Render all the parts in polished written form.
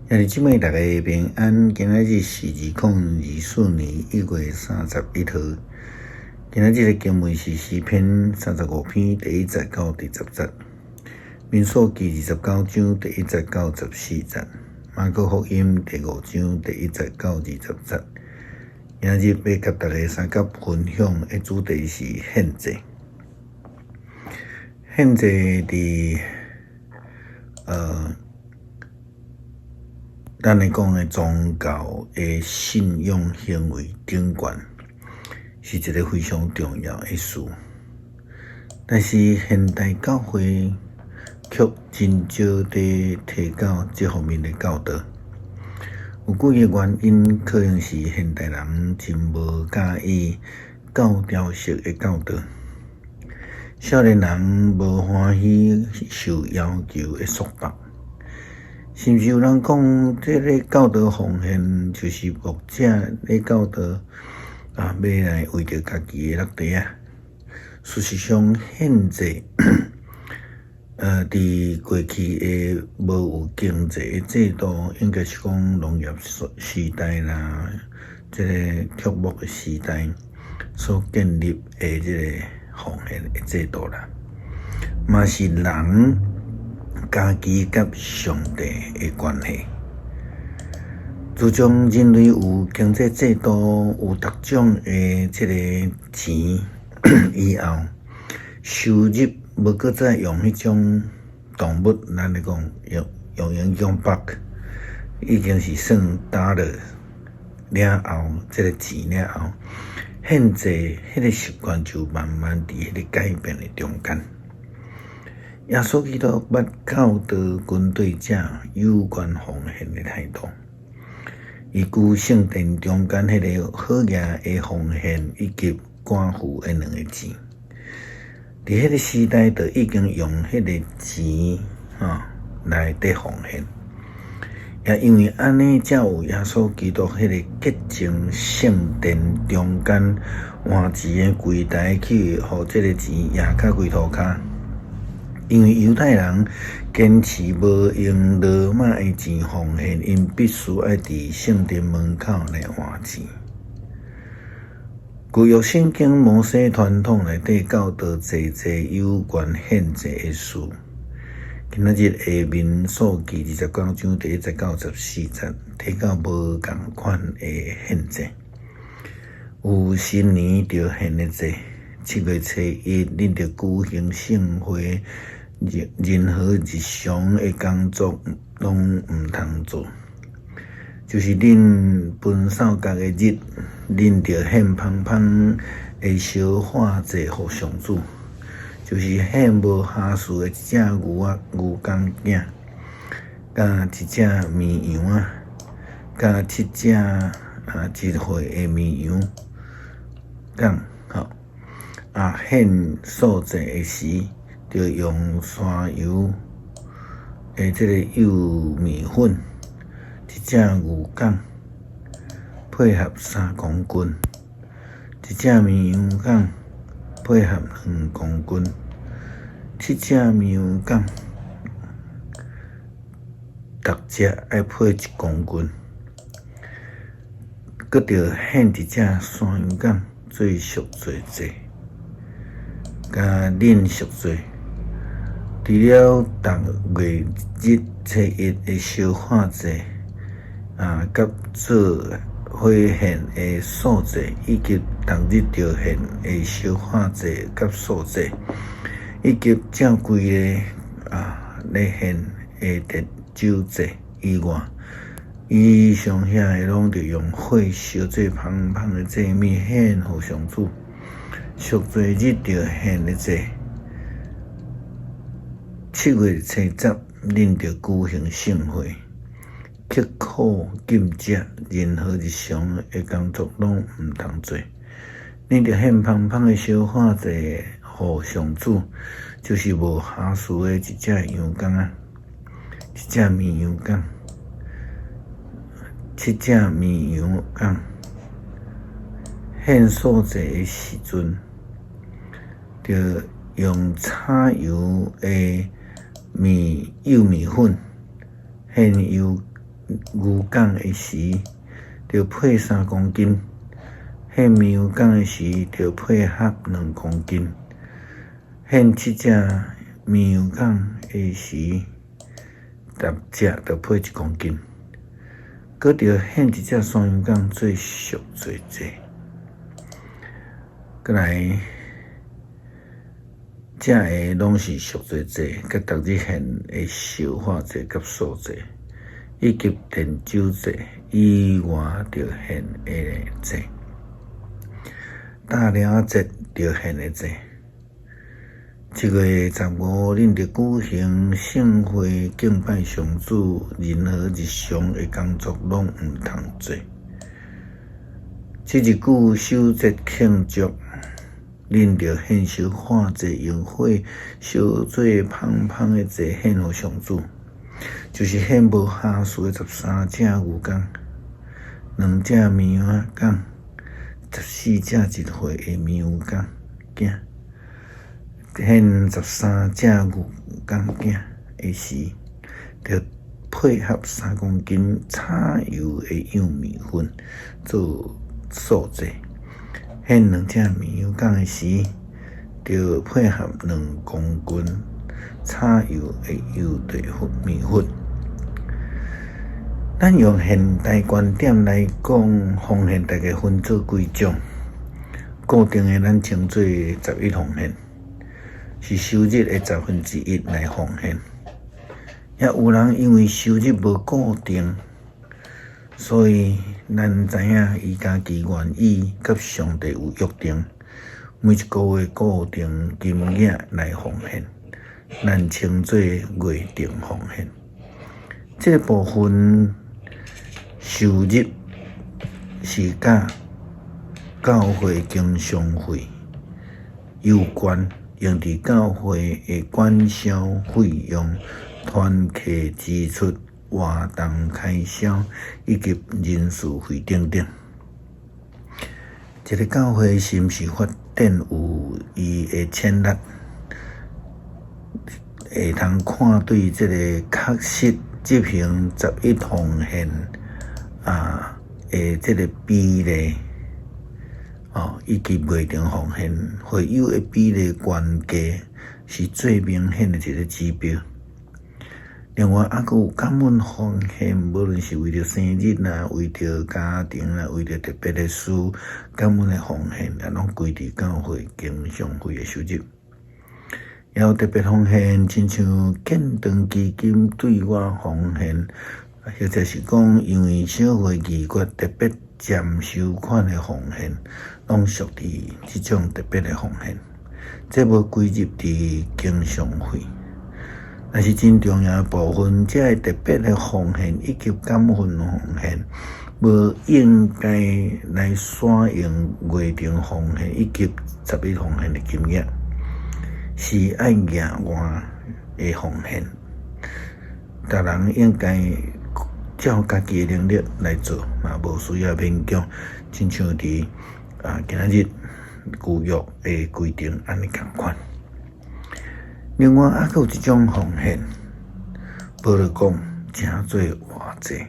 兄弟姊妹，大家平安。今仔日是2024年1月31號。今仔日的經文是詩篇35篇第一節到第十節，民數記29章第一節到14節，馬可福音第五章第一節到20節。今仔日欲共大家相佮分享的主題是獻祭。獻祭佇咱咧講的宗教的信仰行為頂懸，是一个非常重要的事。但是現代教會卻真少佇提到這方面的教導。有幾个原因，可能是現代人真無佮意教條式的教導，少年人無歡喜受要求的束縛。甚至有人講，這个教導奉獻就是牧者咧教導啊，欲來為著家己的落袋仔。事實上，獻祭，佇過去的無有經濟的制度，應該是講農業時代啦，這个畜牧的時代所建立的這个奉獻的制度啦，嘛是人家己佮上帝的關係。自從人類有經濟制度、有逐種的這個錢以後，收入無閣再用彼種動物，咱咧講用用英語講 buck，已經是算 dollar 了後，這个錢了後，獻祭彼个習慣就慢慢佇彼个改變的中間。耶穌基督捌教導跟隨者有關奉獻的態度。伊舉聖殿中間彼个好額的奉獻以及寡婦的兩个錢，佇彼个時代就已經用彼个錢吼來綴奉獻。也因為按呢，才有耶穌基督彼个潔淨聖殿中間換錢的櫃台去，予這个錢壓甲規塗跤。因為猶太人堅持無用羅馬的錢奉獻，𪜶必須愛佇聖殿門口來換錢。舊約聖經摩西傳統內底教導濟濟有關獻祭的事。今仔日的民數記29章第一節到14節，提到無仝款的獻祭，有新年著獻的祭，七月初一，恁著舉行聖會，任何日常的工作攏毋通做。就是恁分掃角的日，恁著獻芳芳的燒化祭予上主，就是獻無瑕疵的一隻牛仔牛公囝，佮一隻綿羊仔，佮七隻一歲的綿羊公吼。啊，獻素祭的時，著用山羊的這个幼麵粉，一隻牛犅配合3公斤，一隻綿羊犅配合2公斤，七隻綿羊犅，逐隻愛配1公斤，閣著獻一隻山羊犅做贖罪祭，佮恁贖罪。除了逐月日初一的燒化祭，佮做火獻的素祭，以及逐日著獻的燒化祭佮素祭，以及照規例咧獻的甜酒祭以外，以上遐个攏著用火燒做芳芳的祭物獻予上主。贖罪日著獻的祭，7月初10，恁著舉行聖會，刻苦禁食，任何日常的工作攏毋通做。恁著獻芳芳的燒化祭予上主，就是無瑕疵的一隻羊公仔，一隻綿羊犅，七隻綿羊犅。獻素祭的時陣，著用炒油的麵幼麵粉，獻油牛犅的時，著配3公斤；獻綿羊犅的時，著配合2公斤；獻七隻綿羊犅的時，逐隻著配1公斤。閣著獻一隻山羊犅做贖罪祭。閣來，這个攏是贖罪祭，佮逐日獻的燒化祭佮素祭，以及奠酒祭以外，著獻的祭。大了節著獻的祭。7月15，恁著舉行聖會，敬拜上主，任何日常的工作攏毋通做。這日子守節慶祝，恁著獻燒化祭，用火燒做芳芳的祭獻予上主，就是獻無瑕疵的13隻牛犅，兩隻綿羊仔犅，14隻一歲的綿羊犅囝。獻13隻牛犅囝的時，著配合3公斤炒油的幼麵粉做素祭；獻兩隻綿羊犅的時，著配合2公斤炒油的幼澱粉麵粉。咱用現代觀點來講，奉獻大概分做幾種，固定的咱稱做十一奉獻，是收入的1/10來奉獻。也有人因為收入無固定，所以咱知影伊家己願意佮上帝有約定，每一個月固定金額來奉獻，咱稱做月定奉獻。這個部分收入是佮教會經常費有關，用佇教會的管銷費用、團契支出、活動開銷以及人事費等等。一個教會是毋是發展有伊的潛力，會通看對這個確實執行十一奉獻的這個比例，哦，以及月定奉獻會友的比例懸低，是最明顯的一個指標。另外，猶閣有感恩奉獻，無論是為著生日啦，為著家庭啦，為著特別的事，感恩的奉獻，也攏歸佇教會經常費的收入。也有特別奉獻，親像建堂基金對外奉獻，或者是講因為小會議決特別佔收款的奉獻，攏屬佇這種特別的奉獻。這無歸入佇經常費。但是真重要的部分，這个特別的奉獻以及感恩奉獻，無應該來使用月定奉獻以及十一奉獻的金額，是愛額外的奉獻。逐人應該照家己的能力來做，嘛無需要勉強。親像佇今仔日舊約的規定按呢仝款。另外，猶閣有一種奉獻，保羅講稱做活祭。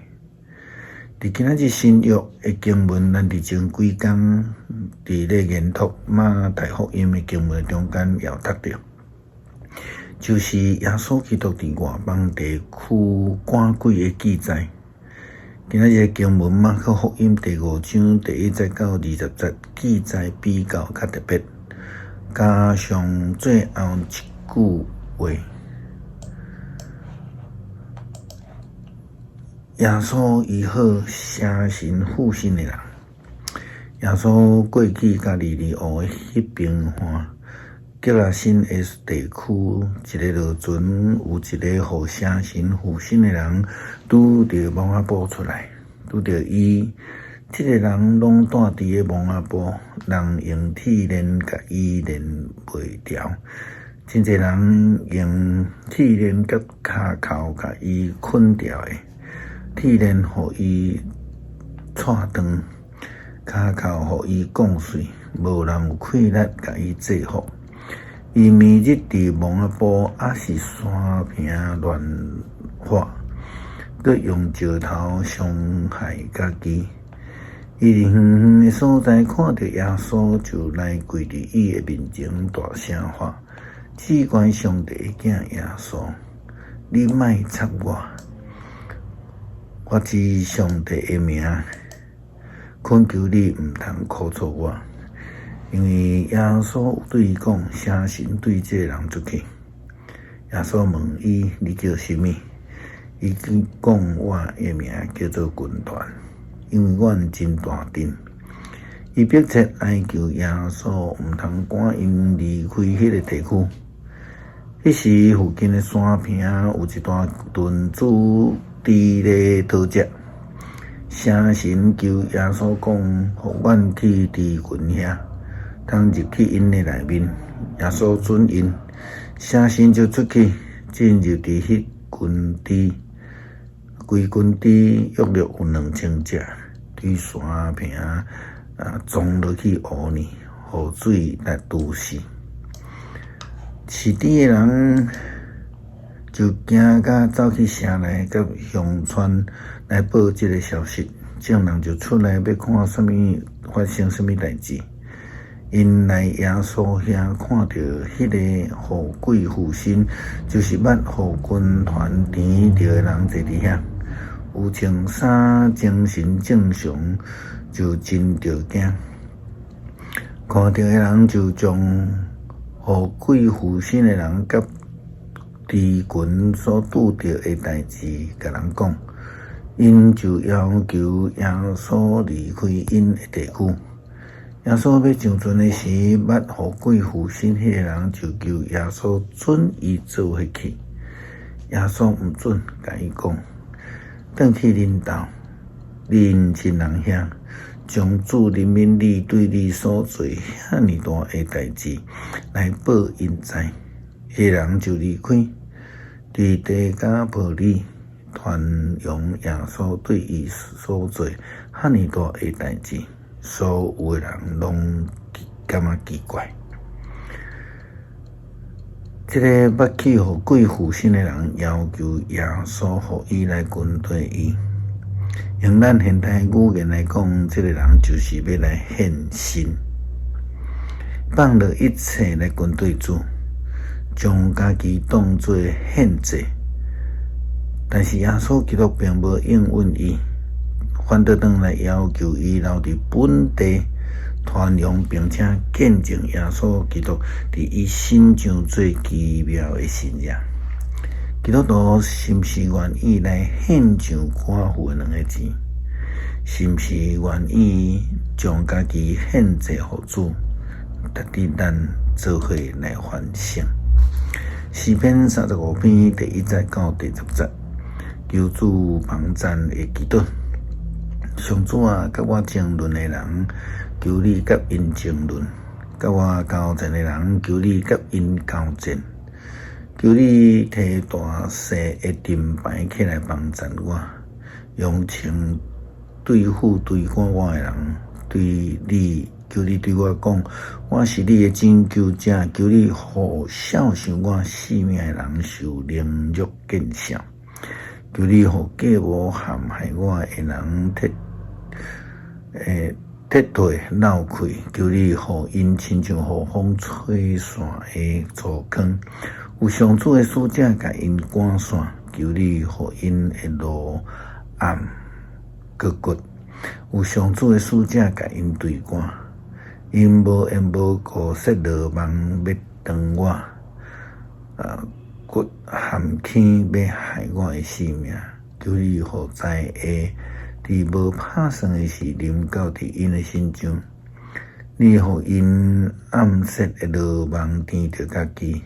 佇今仔日新約的經文，咱佇前幾工佇咧研讀馬太福音的經文中間也有讀著，就是耶穌基督佇外邦地區趕鬼的記載。今仔日的經文馬可福音第五章第一節到20節記載比較較特別，加上最後一句話，耶穌醫好邪神附身的人。耶穌過去加利利湖的彼邊岸，革拉森的地區，一个落船，有一个予邪神附身的人，拄著墓仔埔出來，拄著伊，這个人攏蹛佇个墓仔埔，人用鐵鏈共伊連袂牢。真濟人用鐵鏈佮跤銬共伊捆牢的，鐵鏈予伊掣斷，跤銬予伊摃碎，無人有氣力共伊制服。伊暝日佇墓仔埔，抑是山坪亂喝，閣用石頭傷害家己。伊佇遠遠的所在看著耶穌，就來跪佇伊的面前，大聲喊：至懸上帝的囝耶穌，你莫插我！我指上帝的名，懇求你毋通苦楚我。因為耶穌有對伊講：邪神對這個人出去。耶穌問伊：你叫啥物？伊講：我的名叫做軍團，因為阮真大陣。伊迫切哀求耶穌，毋通趕𪜶離開彼个地區。彼時附近的山坪有一大群豬佇咧討食。邪神求耶穌講：予阮去豬群遐，通入去𪜶的內面。耶穌准𪜶，邪神就出去，進入佇彼群豬，規群豬約略有2000隻，對山坪傱落去湖裡，予水來揬死。飼豬的人就驚甲走去城內佮鄉村來報這个消息，眾人就出來欲看啥物發生啥物代誌。𪜶來耶穌遐，看著彼个予鬼附身，就是捌予軍團纏著的人坐佇遐，有穿衫，精神正常，就真著驚。看著的人就將予鬼附身的人佮豬群所拄著的代誌，共人講。𪜶就要求耶穌離開𪜶的地區。耶穌欲上船的時，捌予鬼附身彼个人就求耶穌准伊做伙去。耶穌毋准，共伊講：轉去恁兜，恁親人遐，將主憐憫你對你所做遐爾大的代誌來報𪜶知。彼个人就離開，佇低加波利傳揚耶穌對伊所做遐爾大的代誌，所有的人攏感覺奇怪。這个捌去予鬼附身的人要求耶穌予伊來跟隨伊。用咱現代語言來講，這个人就是欲來獻身，放落一切來跟隨主，將家己當做獻祭。但是耶穌基督並無應允伊，反倒轉來要求伊留佇本地傳揚，並且見證耶穌基督佇伊身上做奇妙的神蹟。基督徒是毋是願意來獻上寡婦的兩个錢？是毋是願意將家己獻祭予主，值得咱做伙來反省。詩篇35篇第1節到第10節，求主幫贊的祈禱。上主啊，佮我爭論的人，求你佮𪜶爭論；佮我交戰的人，求你佮𪜶交戰。求你提大細的盾牌起來幫贊我，用槍對付追趕我的人。對你，求你對我講，我是你的拯救者。求你予笑想我性命的人受凌辱見笑。求你予計謀陷害我的人撤退落氣。求你予𪜶親像予風吹散的粗糠。有上主的使者共𪜶趕散，求你予𪜶的路暗閣骨。有上主的使者共𪜶對趕，𪜶無緣無故設羅網欲斷我，掘陷坑欲害我的性命。求你予災禍佇無拍算的時臨到佇𪜶的身上，你予𪜶暗設的羅網纏著家己，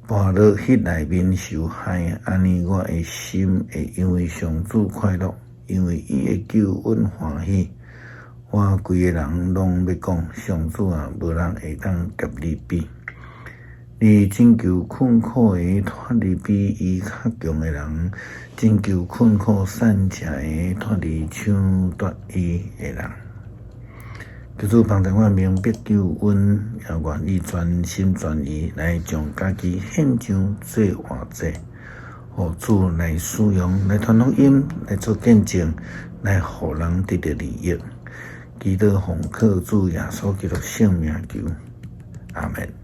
跋落彼內面受害。按呢，我的心會因為上主快樂，因為伊的救恩歡喜。我規个人攏欲講：上主啊，無人會當佮你比。你拯救困苦的脫離比伊較強的人，拯救困苦散赤的脫離搶奪伊的人。求主幫助我明白救恩，也願意全心全意來將家己獻上做活祭，予主來使用，來傳福音，來做見證，來予人得著利益。祈禱奉靠主耶穌基督聖名求，阿門。